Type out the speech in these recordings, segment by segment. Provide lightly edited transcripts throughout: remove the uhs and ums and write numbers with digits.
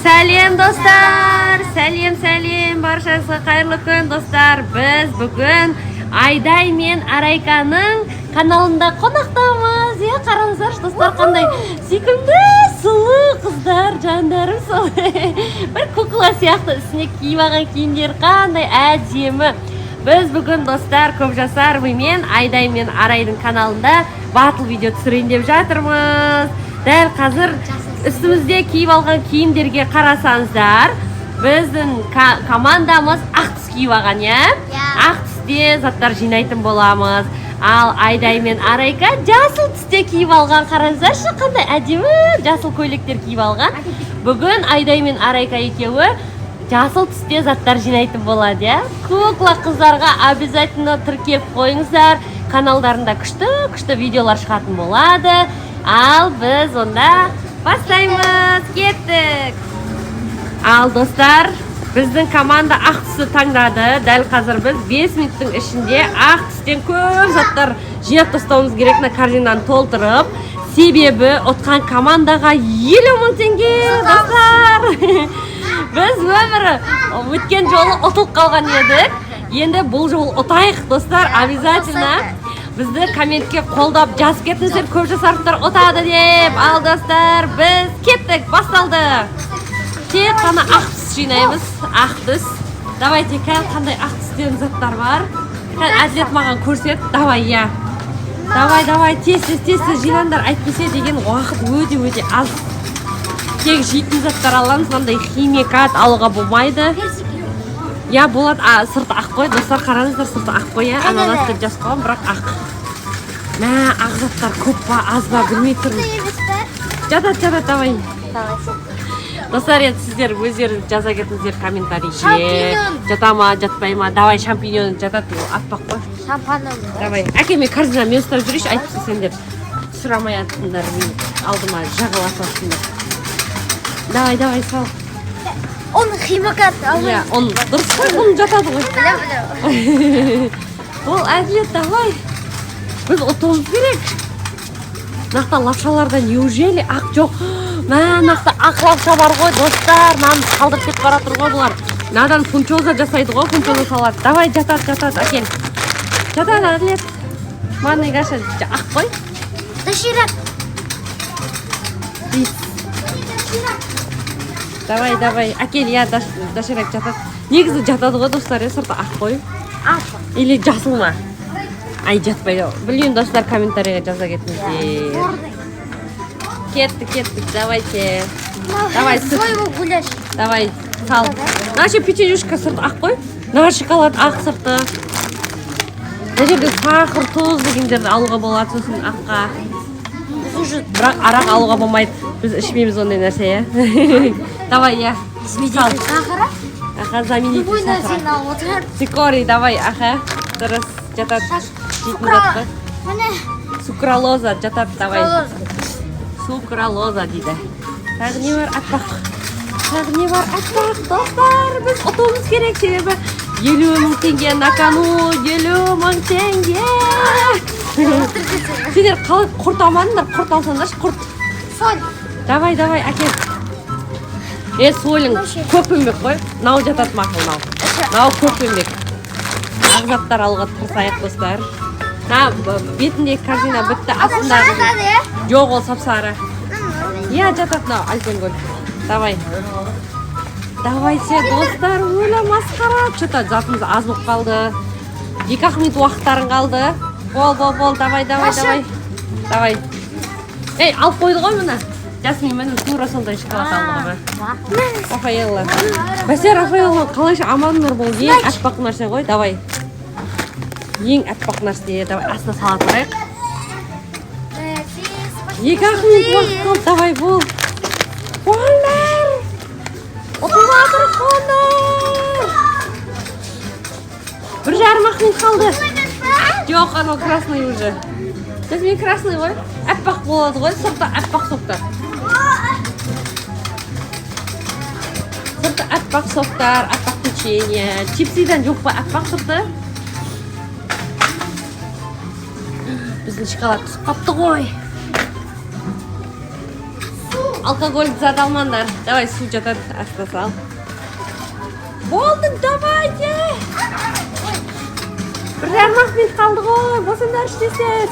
Сәлем, достар! Сәлем, сәлем! Баршаңызға қайырлы күн, достар! Біз бүгін Айдай мен Арайканың каналында қонақтамыз. Иә, қараңыздаршы, достар, қандай сүйкімді, сұлу қыздар, жандарым сол. Бір кукла сияқты үстіне киіп алған киімдері қандай әдемі. Біз бүгін, достар, көп жасар мен Айдай мен Арайдың каналында батыл видео түсірейін деп жатырмыз. Дәл қазір үстімізде киіп алған киімдерге қарасаңыздар, біздің командамыз ақ түс киіп алған, иә? Иә. Ақ түсте заттар жинайтын боламыз. Ал Айдай мен Арайка жасыл түсте киіп алған. Қараңыздаршы, қандай әдемі жасыл көйлектер киіп алған. Бүгін Айдай мен Арайка екеуі жасыл түсте заттар жинайтын болады, иә? Кукла қыздарға обязательно тіркеліп қойыңыздар. Каналдарында күшті күшті видеолар шығатын болады. Ал біз онда бастаймыз, кеттік! Ал, достар, біздің команда ақ түсті таңдады. Дәл қазір біз 5 минуттың ішінде ақ түстен көп заттар жинап тастауымыз керек, мына корзинаны толтырып. Себебі ұтқан командаға 50 000 теңге, достар. Біз өмірі өткен жолы ұтылып қалған едік. Енді бұл жолы ұтайық, достар, обязательно. Бізді комментке қолдап жазып кетіңіздер, көп жасарықтар ұтады деп. Ал, достар, біз кеттік, басталды. Тек қана ақ түс жинаймыз, ақ түс. Давайте, кән, қандай ақ түстен заттар бар? Кән, Әділет, маған көрсет. Давай, иә. Давай, давай, тез, тез, тез, тез жинаңдар, әйтпесе деген уақыт өте өте аз. Тек жейтін заттар аламыз, мынандай химикат алуға болмайды. Иә, болады, а, сырты ақ қой, достар, қараңыздар, сырты ақ қой, иә, ананас деп жазып қойған, бірақ ақ. Мә, ақ заттар көп па, аз ба, білмей тұрмын. Емес пе? Жатады, жатады, давай. Давайте. Достар, енді сіздер өздеріңіз жаза кетіңіздер комментарийге. Шампиньон. Жата ма, жатпай ма? Давай, шампиньон жатады, ол аппақ қой. Шампанон. Давай, әке, мен корзина мен ұстап жүрейінші, әйтпесе сендер сұрамай жатсыңдар, мен алдыма жағыла салсыңдар. Давай, давай, сал. Он химикат. Иә, он дұрыс қой, ұн жатады ғой. Білем, білем. Ол, Әділет, давай, біз ұтуымыз керек. Мына лапшаларда неужели ақ жоқ? Мә, мына ақ лапша бар ғой, достар. Мынаны қалдырып кетіп бара жатыр ғой бұлар. Мынадан фунчоза жасайды ғой, фунчоза салады. Давай, жатады, жатады, әкел, жатады, Әділет. Манный каша ақ қой. Доширак. Рис. Давай, давай, әкел, иә, доширак жатады негізі, жатады ғой, достар, иә, сырты ақ қой. Ақ. Или жасыл ма? Ай, жатпайды, білмеймін, достар, комментарийға жаза кетіңіздер. Кеттік, кеттік, давайте. Давай, сүт. Соевый гуляш. Давай, сал. Мына ше, печенюшка сырты ақ қой. Мына шоколад ақ сырты. Мына жерде сахар, тұз дегендерді алуға болады сосын аққа. Уже Бірақ арақ алуға болмайды, біз ішпейміз ондай нәрсе, иә. Давай, иә, сал. Сахара. Аха, заменитель Любой сахара. Нәрсені алып отырады. Цикорий, давай, аха, дұрыс, жатады, жейтін зат қой. Міне. Сукралоза жатады, давай. Сукралоза. Сукралоза дейді. Тағы не бар аппақ? Тағы не бар аппақ? Достар, біз ұтуымыз керек, себебі 50 000 теңге на кону, 50 000 теңге. Сендер қалай құрт алмадыңдар? Құрт алсаңдаршы, құрт. Соль. Давай, давай, әкел. Е, солің көкпеңбек қой. Мынау жатады, мақұл, мынау. Мынау көкпеңбек. Ақ заттар алуға тырысайық, достар. Мына бетіндегі корзина бітті, астындағы. Жатады, иә? Жоқ, ол сап-сары. Иә, жатады мынау Альпен. Давай. Давайте, достар, өлі масқара. Что-то затымыз аз болып қалды. 2-ақ минут уақыттарың қалды. Бол, бол, бол, давай, давай, давай. Давай. Ей, алып қойды ғой мына. Жасмин, міне, тура сондай шоколад алды ғой. Рафаэлло. Бәсе, Рафаэлло қалайша аманнұр, бұл ең аппақ нәрсе ғой, давай. Ең аппақ нәрсе, давай, астына сала тұрайық. 2-ақ минут уақыт қалды, давай, бол. Қуаңдар! Ұтылып жатыр, қуаңдар! 1,5-ақ минут қалды. Жоқ, анау красный уже. Жасмин красный ғой. Аппақ болады ғой, сырты аппақ соктар. Сырты аппақ соктар, аппақ печенье. Чипсидан жоқ па аппақ сырты? Біздің шоколад түсіп қапты ғой. Алкогольді зат алмаңдар. Давай, су жатады, астына сал. Болды, давайте. 1,5-ақ минут қалды ғой, босаңдаршы десіз.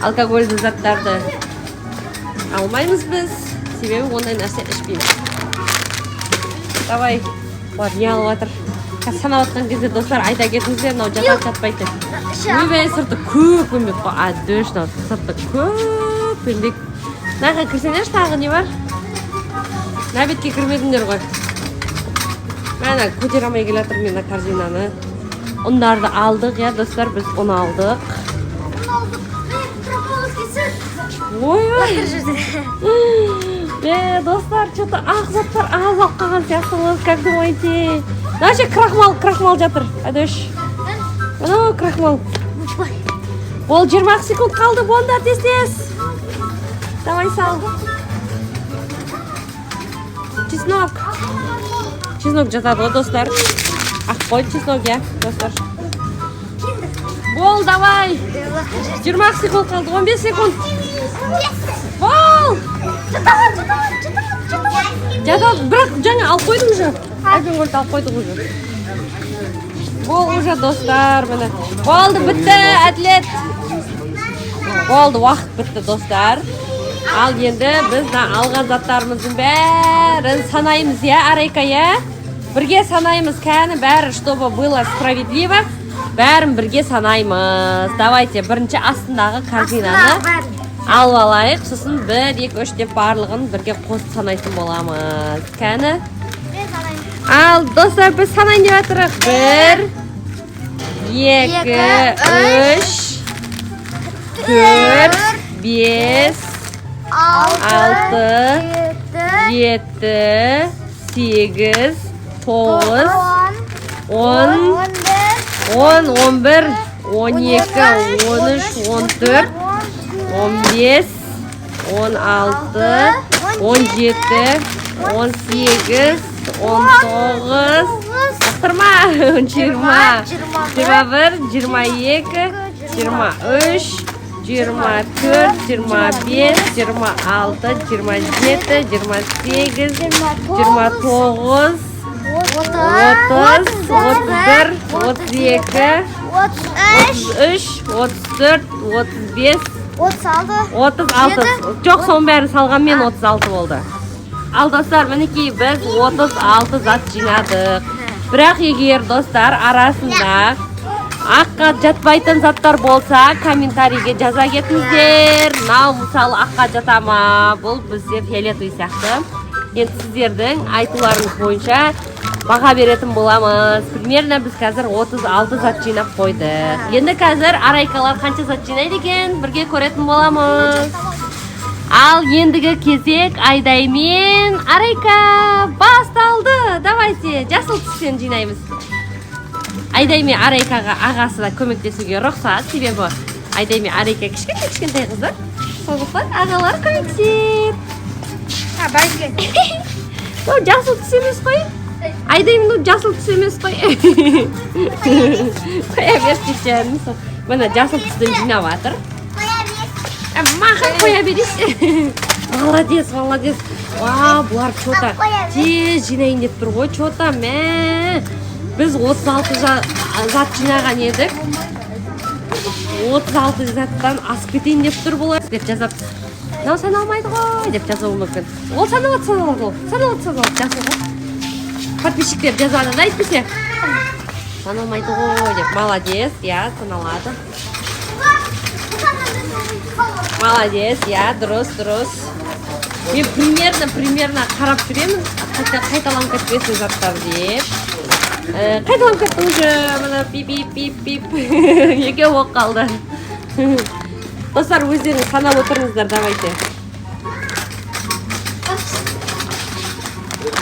Алкогольді заттарды алмаймыз біз, себебі ондай нәрсе ішпейміз. Давай, бұлар не алып жатыр? Қазір санап жатқан кезде, достар, айта кетіңіздер, мынау жатады, жатпайды деп. Ойбай, сырты көп еңбек қой, әдіш, мынау сырты көп еңбек. Мына жаққа кірсеңдерші, тағы не бар? Мына бетке кірмедіңдер ғой. Мә, көтере алмай келе жатырмын мен мына корзинаны. Ұндарды алдық, иә, достар, біз ұн алдық. Ойбай. Е, достар, что-то ақ заттар аз алып қалған сияқтымыз, как думаете? Мына жерде крахмал, крахмал жатыр, Әдіш. Анау крахмал. Бол, 20 секунд қалды, болыңдар тез тез. Давай, сал. Чеснок. Чеснок жатады ғой, достар. Ақ қой чеснок, иә, достар. Бол, давай. 20 секунд қалды, 15 секунд. Бол. Жатады, бірақ жаңа алып қойдым уже. Альпенгольд алып қойдық уже. Бол уже, достар, міне. Болды, бітті, Әділет. Болды, уақыт бітті, достар. Ал енді біз мына алған заттарымыздың бәрін санаймыз, иә, Арайка, иә? Бірге санаймыз, кәні, бәрі, чтобы было справедливо. Бәрін бірге санаймыз. Давайте, бірінші астындағы корзинаны алып алайық, сосын бір, екі, үш деп барлығын бірге қосып санайтын боламыз. Кәні? Ал, достар, біз санайын деп жатырық. Бір, екі, үш, төрт, бес, алты, жеті, сегіз, тоғыз, 10, 10, 11, 12, 13, 14, 15, 16, 17, 18, 19, лақтырма, 20, 21, 22, 23, 24, 25, 26, 27, 28, 29, 30, 31, 32, 33, 34, 35, 36. 36. Жоқ, соның бәрін салғанмен 36 болды. Ал, достар, мінекей, біз 36 зат жинадық. Бірақ егер, достар, арасында аққа жатпайтын заттар болса, комментарийге жаза кетіңіздер. Мынау, мысалы, аққа жата ма? Бұл бізде фиолетовый сияқты. Енді сіздердің айтуларыңыз бойынша баға беретін боламыз. Примерно біз қазір 36 зат жинап қойдық. Енді қазір Арайкалар қанша зат жинайды екен, бірге көретін боламыз. Ал ендігі кезек Айдай мен Арайка басталды. Давайте, жасыл түстен жинаймыз. Айдай мен Арайкаға ағасы да көмектесуге рұқсат, себебі Айдай мен Арайка кішкентай кішкентай қыздар. Сондықтан ағалар көмектеседі. Мынау жасыл түс емес қой. Айдай, мынау жасыл түс емес қой. Қоя берші, жаным. Міне, жасыл түстен жинап жатыр. Ә, маған қоя берейінші. Молодец, молодец. Уа, бұлар че-то тез жинайын деп тұр ғой, че-то, мә. Біз 36 зат жинаған едік. 36 заттан асып кетейін деп тұр бұлар. Деп жазады. Мынау саналмайды ғой деп жазуы мүмкін. Ол саналады, саналады ол. Саналады, саналады, жасыл ғой. Подписчиктер жазады да әйтпесе. Саналмайды ғой деп. Молодец, иә, саналады. Молодец, иә, дұрыс, дұрыс. Мен примерно қарап жүремін, қайта қайталанып кетпесін заттар деп. Қайталанып кетті уже, міне, пип, пип, пип, пип. Екеу болып қалды. Достар, өздеріңіз санап отырыңыздар, давайте.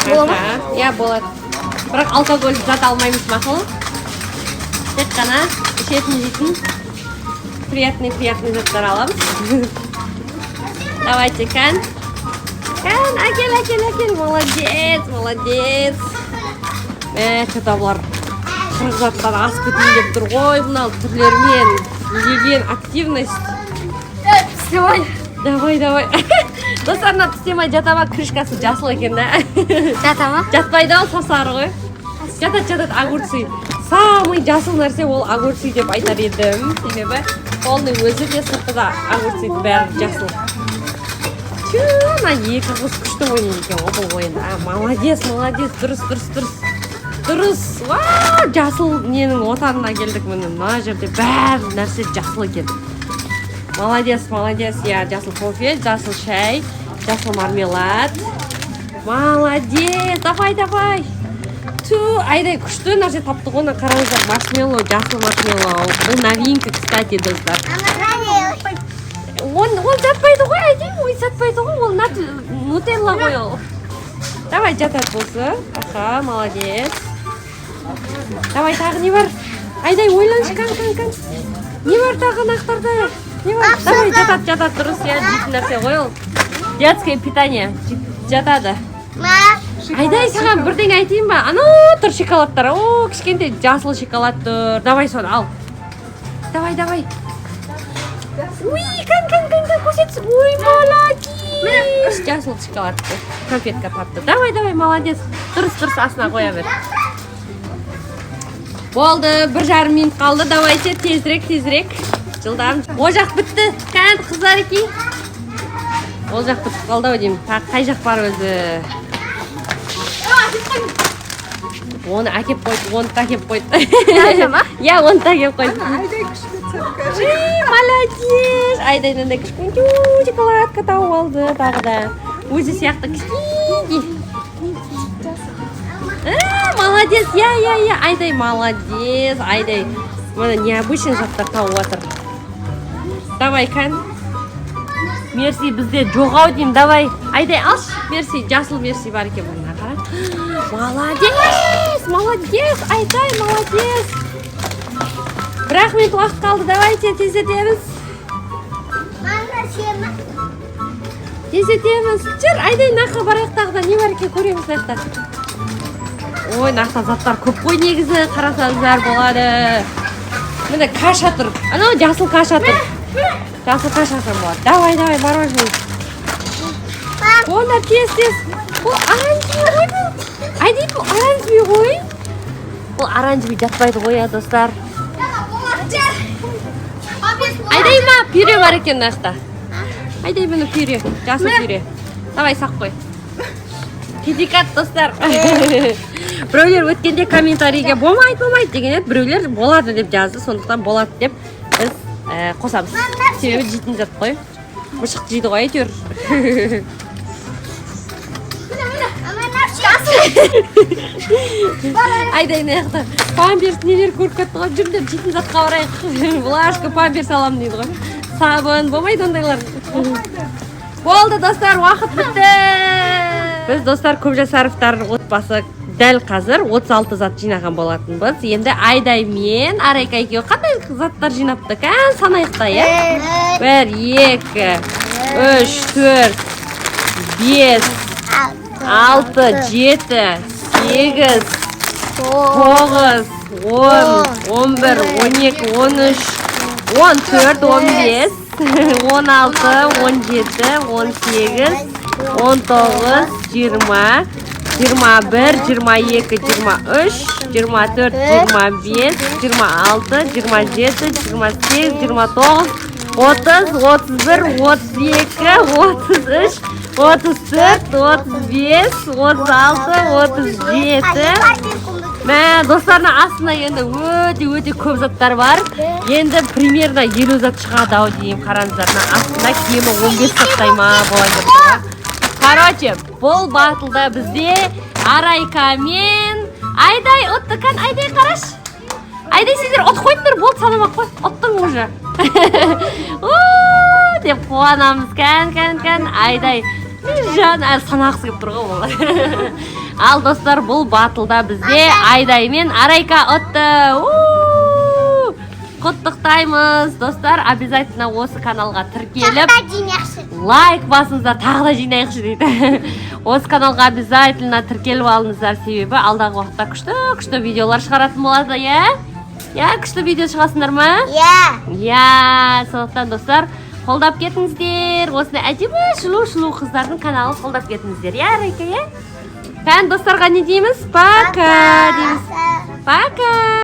Бола ма? Аха, иә, болады. Бірақ алкоголь зат алмаймыз, мақұл? Тек қана ішетін, жейтін приятный, приятный заттар аламыз. Давайте, кән. Кән, әкел, әкел, әкел. Молодец, молодец. Мә, что-то бұлар 40 заттан асып кетейін деп тұр ғой, мынау түрлерімен. Не деген активность. Давай. Давай, давай. Достар, мына тістемай жата ма? Крышкасы жасыл екен да. Жата ма? Жатпайды ау, сасары ғой. Жатады, жатады. Огурцы самый жасыл нәрсе, ол огурцы деп айтар едім, себебі полный өзі де, сырты да, огурцидың бәрі жасыл. Тю, мына екі қыз күшті ойнайды екен ғой бұл ойынды. А, молодец, молодец, дұрыс, дұрыс, дұрыс, дұрыс. Уа, жасыл ненің отанына келдік. Міне, мына жерде бәрі нәрсе жасыл екен. Молодец, молодец. Иә, жасыл кофе, жасыл шай, жасыл мармелад. Молодец, давай, давай. Ту, Айдай күшті нәрсе тапты ғой. Мына қараңыздар, маршмеллоу, жасыл маршмеллоу. Бұл новинка, кстати, достар. Ол жатпайды ғой, Айдай, ой, жатпайды ғой ол, нутелла ғой ол. Давай, жатады болса. Аха, молодец. Давай, тағы не бар? Айдай, ойланшы, кән, кән, кән. Не бар тағы нақтарда? Не бар? Давай, жатады, жатады, дұрыс, иә, жейтін нәрсе ғой ол. Детское питание. Жатады. Айдай, саған бірдеңе айтайын ба? Анау тұр шоколадтар. О, кішкентай жасыл шоколад тұр. Давай, соны ал. Давай, давай. Уй, кән, кән, кән, кән, көрсетші. Ой, молодец. Жасыл шоколадты. Конфетка тапты. Давай, давай, молодец. Дұрыс, дұрыс, астына қоя бер. Болды, 1,5 минут қалды. Давайте, тезірек, тезірек. Жылдам. О жақ бітті. Кән, қыздарики. Ол жақ бітіп қалды ау деймін. Тағы қай жақ бар өзі? Оны әкеп қойды, оны да әкеп қойды. Ма? Иә, оны да әкеп қойды. Айдай күшті цепка. Ей, молодец. Айдай мынандай кішкентай шоколадка тауып алды тағы да. Өзі сияқты кішкентай. А, молодец, иә, иә, иә, Айдай молодец, Айдай. Мына необычный заттар тауып жатыр. Давай, кән. Мерси бізде жоқ ау деймін, давай. Айдай, алшы, Мерси, жасыл Мерси бар екен мына, қара. Молодец, молодец, Айдай, молодец. 1-ақ минут уақыт қалды, давайте тездетеміз. Тездетеміз. Жүр, Айдай, мына жаққа барайық тағы да. Не бар екен, көреміз мына жақта. Ой, мына жақта заттар көп қой негізі, қарасаңыздар болады. Міне, каша тұр. Анау жасыл каша тұр. Жасыл каша алсаң болады. Давай, давай, мороженое. Онда тез, тез. Бұл оранжевый ғой бұл. Айдай, бұл оранжевый ғой. Бұл оранжевый жатпайды ғой, иә, достар. Айдай ма, пюре бар екен мына жақта. Айдай, міне пюре, жасыл пюре. Давай, сақ қой. Китикат, достар. Біреулер өткенде комментарийге болмайды, болмайды деген еді, біреулер болады деп жазды, сондықтан болады деп біз қосамыз. Себебі жейтін зат қой. Мышық жейді ғой әйтеуір. Айдай мына жақта памперс нелер көріп кетті ғой. Жүріңдер, жейтін затқа барайық. Влажка, памперс аламын дейді ғой. Сабын болмайды ондайлар. Болды, достар, уақыт бітті. Біз, достар, Көпжасаровтар отбасы дәл қазір 36 зат жинаған болатынбыз. Енді Айдай мен Арайка екеуі қандай заттар жинапты? Кән, санайық та, иә? Бір, екі, үш, төрт, бес, алты, жеті, сегіз, тоғыз, 10, 11, 12, 13, 14, 15, 16, 17, 18, 19, 20, 21, 22, 23, 24, 25, 26, 27, 28, 29, 30, 31, 32, 33, 34, 35, 36, 37. Мә, достар, мына астында енді өте өте көп заттар бар. Енді примерно 50 зат шығады ау деймін. Қараңыздар, мына астында кемі 15 заттай ма болады деп тұр ғой. Короче, бұл батылда бізде Арайка мен Айдай ұтты. Кән, Айдай, қарашы. Айдай, сендер ұтып қойдыңдар, болды, санамай қой. Ұттың уже. У, деп қуанамыз. Кән, кән, кән, Айдай. Жан, әлі санағысы келіп тұр ғой ол. Ал, достар, бұл батылда бізде Айдай мен Арайка ұтты. У! Құттықтаймыз, достар, обязательно осы каналға тіркеліп, лайк басыңыздар, тағы да жинайықшы дейді. Осы каналға обязательно тіркеліп алыңыздар, себебі алдағы уақытта күшті күшті видеолар шығаратын болады, иә? Иә, күшті видео шығасыңдар ма? Иә. Иә, сондықтан, достар, Қолдап кетіңіздер. Осындай әдемі, сұлу сұлу қыздардың каналын қолдап кетіңіздер. Иә, Арайка, иә? Кән, достарға не дейміз? Пока дейміз.